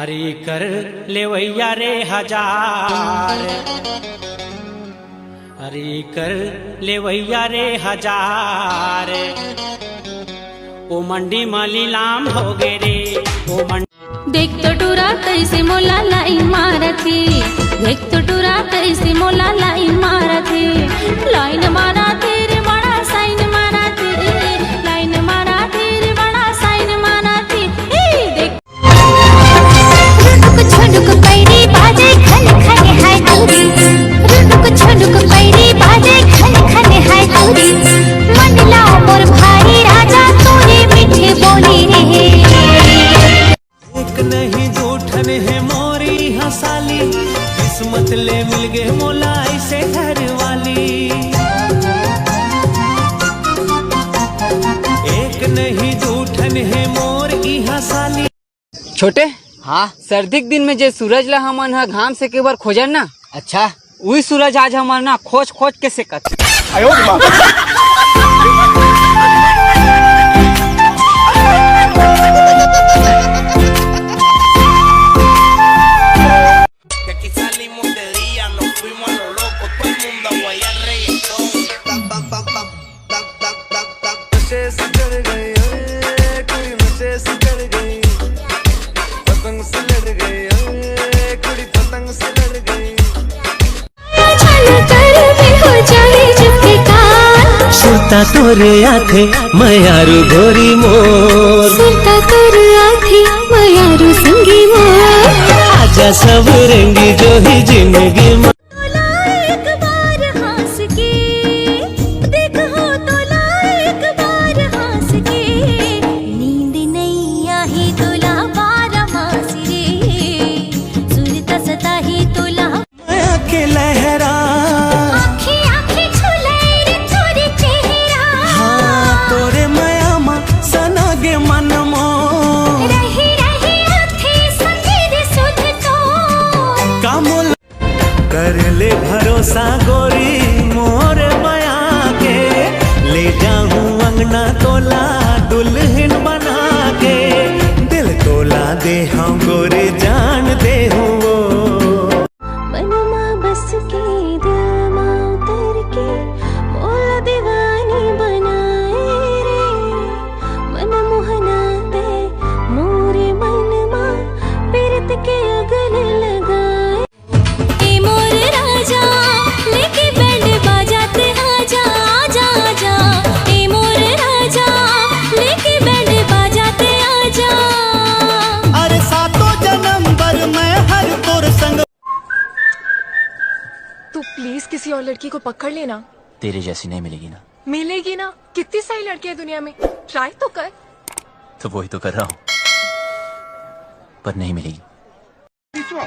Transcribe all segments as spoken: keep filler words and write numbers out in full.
अरे कर लेवैया रे हजार, अरे कर लेवैया रे हजार, ओ मंडी म लीलाम होगे रे, ओ मंडी। देख तो टूरा कइसे मोला लाइन मारत हे, देख तो टूरा कइसे मोला लाइन मारत हे, लाइन मारत हे रे बड़ा साइन मारत हे, लाइन मारत हे रे बड़ा साइन मारत हे। ए देख। रुनुक झुनुक पैरी बाजे खन खन हाय दूरी, रुनुक झुनुक पैरी बाजे खन खन हाय दूरी, मन लाओ मोर भाई राजा तोरे मीठे बोली रे। एक नहीं दू ठन हे मोर इहाँ साली, किस्मत ले मिल गे मोला अइसे घर वाली। एक नहीं दू ठन हे मोर इहाँ साली। छोटे, हाँ? सर्दी के दिन में जे सूरज ला हमन ह घाम सेके बर खोजन ना, अच्छा। उही सूरज आज हमन ना खोज खोज के सेकत। सुरता तोरे आथे मयारू गोरी मोर, सुरता तोरे आथे मयारू संगी मोर। आजा सब रंगी जो ही जिंदगी म। तोला एक बार हंस के देखो, तोला एक बार हंस के, नींद नइ आही तोला बारा मासी रे, सुरता सताही तोला। मया के लहरा। आँखी आँखी छुले रे तोरे चेहरा। हाँ, तोरे मया मा सना गे मन मोर। रही रही आथे संगे रे सुध तो। का मोला कर ले भरोसा गोरी मोर मया के, ले जाहूँ अंगना तोला दुल्हन बना के, दिल तोला देहूँ गोरी जान देहूँ वो। मनमा बस के दिल मा उतर के मोला दीवानी बनाए रे, मन मोहना दे मोरे मनमा पीरत के अगन लगाए। ए मोर राजा, लेके बैंड बाजा ते आजा, आजा, आजा। ए मोर राजा, लेके बैंड बाजा ते आजा। अरे सातों जन्म भर मैं हर तोर संग। तू प्लीज किसी और लड़की को पकड़ लेना। तेरे जैसी नहीं मिलेगी ना। मिलेगी ना, कितनी सारी लड़कियां हैं दुनिया में, ट्राई तो कर। तो वही तो कर रहा हूँ, पर नहीं मिलेगी। विश्व।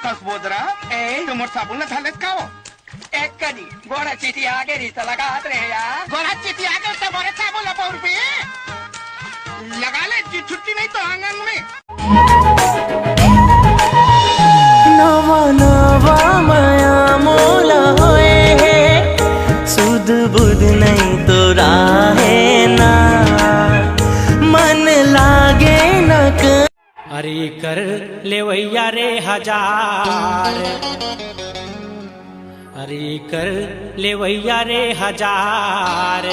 कसबोदरा, ए, तो मोर साबुन ला धलेस का हो? एक कनी, गोड़ा चिटिया के रिश्ता लगात रहे यार। गोड़ा चिटिया के तो मोरे साबुन ला पौर पे। लगा ले जी छुट्टी नहीं तो आंगन में। नवा नवा मया मोला होए हे, सुध बुध नहीं तो राहे ना, मन लागे न क- अरे कर लेवैया रे हजार, अरे कर लेवैया रे हजार,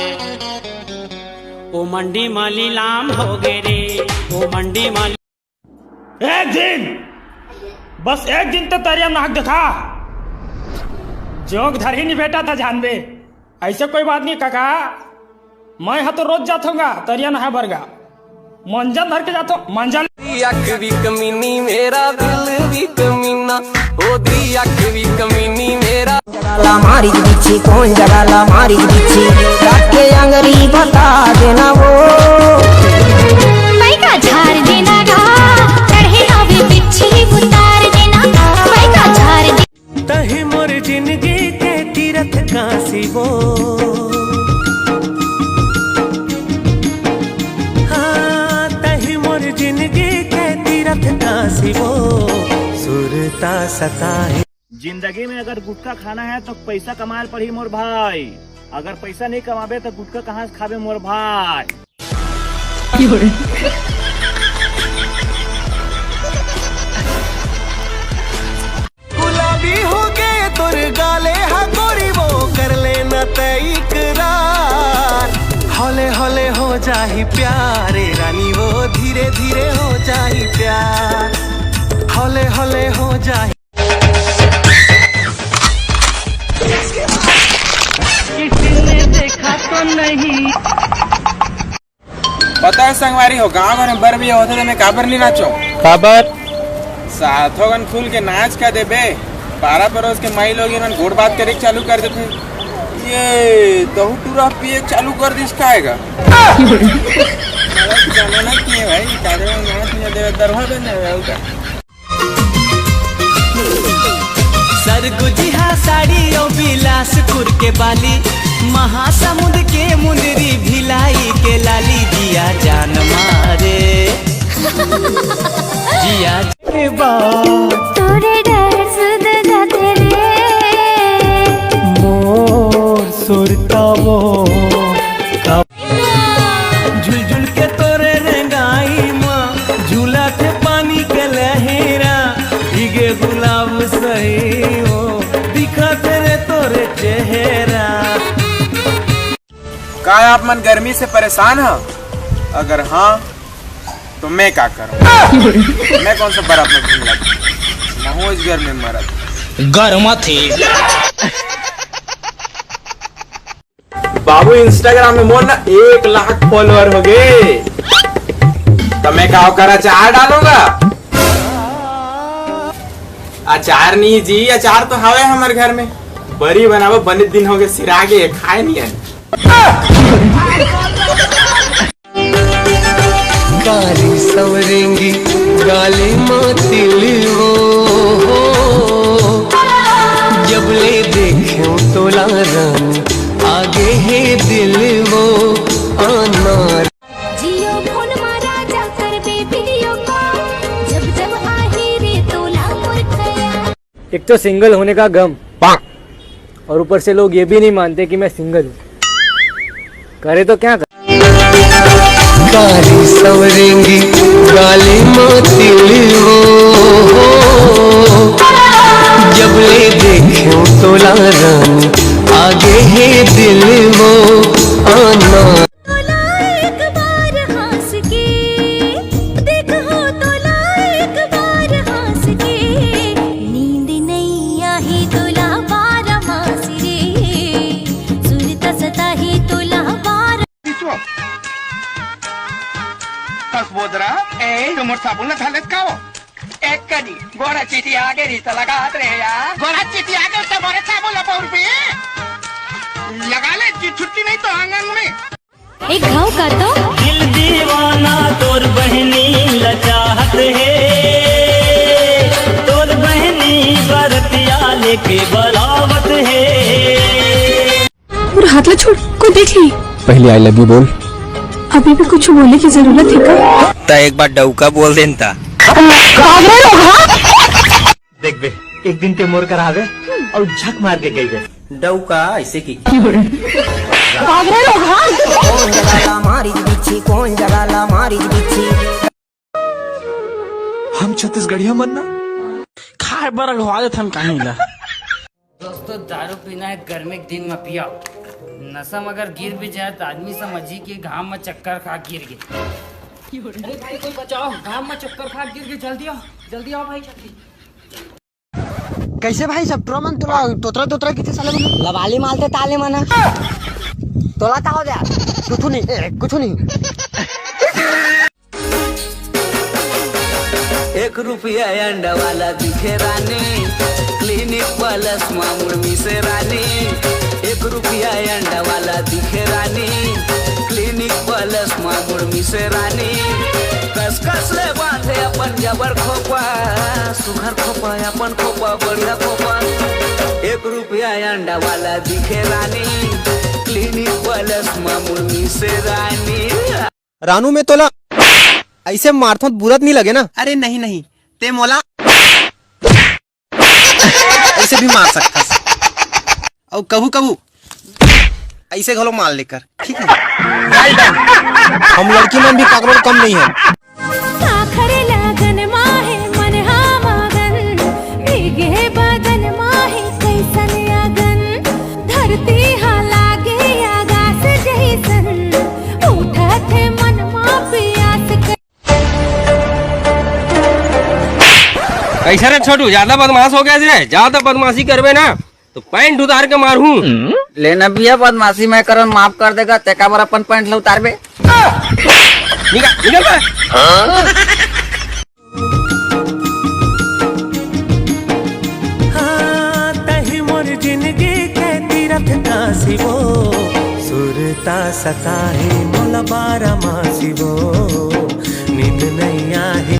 ओ मंडी म लीलाम होगे रे, ओ मंडी म। एक दिन, बस एक दिन तो तरिया नहाके देखा, जोंक धरही नहीं बेटा था जानबे। ऐसे कोई बात नहीं काका, मैं हा तो रोज जाथों गा तरिया नहाए बर गा, मंजन धर के जाथों, मंजन। अख भी कमीनी, मेरा दिल भी कमीना, ओदी अख भी कमीनी, मेरा। जगह ला मारी बिच्छी, कौन जगह ला मारी बिच्छी, रख के अंगरी बता देना वो। पैका झार देना गा, चढ़े आवे बिच्छी उतार देना, पैका झार दे- तही मोर जिंदगी के तीरथ काशी वो। हाँ, तही मोर जिंदगी के तीरथ काशी वो। सुरता सताही। जिंदगी में अगर गुटखा खाना है तो पैसा कमाए पड़ी मोर भाई। अगर पैसा नहीं कमाबे तो गुटखा कहाँ से खाबे मोर भाई? की हो रे? संगवारी हो, गांव घर में बर भी होथे त मैं काबर नहीं नाचो? काबर? साथोगन खुल के नाच का देबे। पारा परोस के माई लोग इन्हन गोड़ बात करे चालू कर देथे। ये दहू टूरा पिए चालू कर दिस काहेगा? जाना ना किए भाई, कागड़ा नाच नहीं देवे, दरवा देने भाई का। सरगुजिहा साड़ी और बिलासपुर के बाली, महासमुंद के मुंदरी, भिलाई के लाली, जिया जान मारे, जिया। तोरे डर सुध जाते रे। मोर सुरता वो। झुलझुल के तोरे रेंगाई मा, झूलत हे पानी के लहेरा, भीगे गुलाब सही हो, दिखत रे तोरे चेहरा। का आप मन गर्मी से परेशान ह? अगर हाँ, तो मैं का करूँ? मैं कौन सा बर्फ में घूम लगा? महूँ इस गर्मी में मरत। गर्मा थे। बाबू, Instagram में मोर ना एक लाख follower हो गए, तो मैं का ओकर अचार डालूंगा? अचार नहीं जी, अचार तो हवे हमर घर में, बरी बनाबो, बने दिन हो गए, सिरा गए, खाए नहीं है। कारी सवरेंगी गाली मा तिल वो, जब ले देख्यो तोला रानी, आगे हे दिल वो अनार। जियो फोन मा राजा करबे video call, जब जब आही रे तोला मोर खया। एक तो सिंगल होने का गम, और ऊपर से लोग ये भी नहीं मानते कि मैं सिंगल हूँ। करे तो क्या कर? कारी सवरेंगी गाली मा तिल वो, जब ले देख्यो तोला रानी, आगे हे दिल वो अनार। तोला एक बार हंस के देखो, तोला एक बार हंस के, नींद नहीं आही तोला बारा मास रे, सुरता सताही तोला बारा। कस बोदरा, ए, तो मोर साबुन ला धलेत का हो? एक कनी, गोरा चीटी आगे री त लगात रे यार। गोरा चीटी आगे त मोरे साबुन ला पौर पे। लगा ले जी, छुट्टी नहीं तो आंगन में। एक घाव का तो। दिल दीवाना तोर बहनी लचाहत हे, तोर बहनी बरतिया लेके बलावत हे। और हाथ ला छोड़, कोई देख ली। पहले I love you बोल। अभी भी कुछ बोलने की जरूरत है का? त एक बार डौका बोल देन ता। देख बे, एक दिन ते मोर करा आवे और झक मार के गई बे। डौका ऐसे की। कौन जगह ला मारी बिच्छी, कौन जगह ला मारी बिच्छी। हम छत्तीसगढ़िया मन ना खाए बर अगवा देथन कहीं ला। दोस्तों, दारू पीना है गर्मी के दिन में पिया। नशा में अगर गिर भी जाए तो आदमी समझी कि घाम में चक्कर खा गिर गए। अरे भाई, कोई बचाओ, घाम में चक्कर खा गिर गए। जल्दी आओ, जल्दी आओ भाई, जल्दी। कैसे भाई सब टुरा मन तोला तोतरा तोतरा किथे साले मन? लबाली मालते ताले मन। तोला का हो गया? कुछ नहीं, ए, कुछ नहीं। एक रुपया अंडा वाला दिखे रानी, क्लिनिक प्लस मा मुड़ मिसे रानी। एक रुपया अंडा वाला दिखे रानी, क्लिनिक प्लस मा मुड़ मिसे रानी। कस कस ले बांधे अपन जबर खोपा, सुघर खोपा, अपन खोपा, बढ़िया खोपा। एक रुपया अंडा वाला दिखे रानी, क्लिनिक प्लस मा मुड़ मिसे रानी। रानू, मैं तोला ऐसे मारथों त बुरा त नहीं लगे ना? अरे नहीं नहीं, ते मोला ऐसे भी मार सकथस, और कभू कभू ऐसे घलो मार लेकर, ठीक है? हम लड़की मन भी काकरो कम नहीं है। आखर लगन माहे मन हा मगन, भीगे बदन माहे कैसन अगन, धरती हा लागे आगास जैसन, उठत हे मन मा पियास। कैसा रे छोटू, ज्यादा बदमाश हो गया रे? ज्यादा बदमाशी करबे ना तो पैंट उतार के मारहूं। लेना भैया, बदमाशी मैं करन माफ कर देगा, तेका बर अपन पैंट ला उतारबे। निकल, निकल बे। हाँ, तही मोर जिंदगी के तीरथ काशी वो, सुरता सताही मोला बारा मासी वो।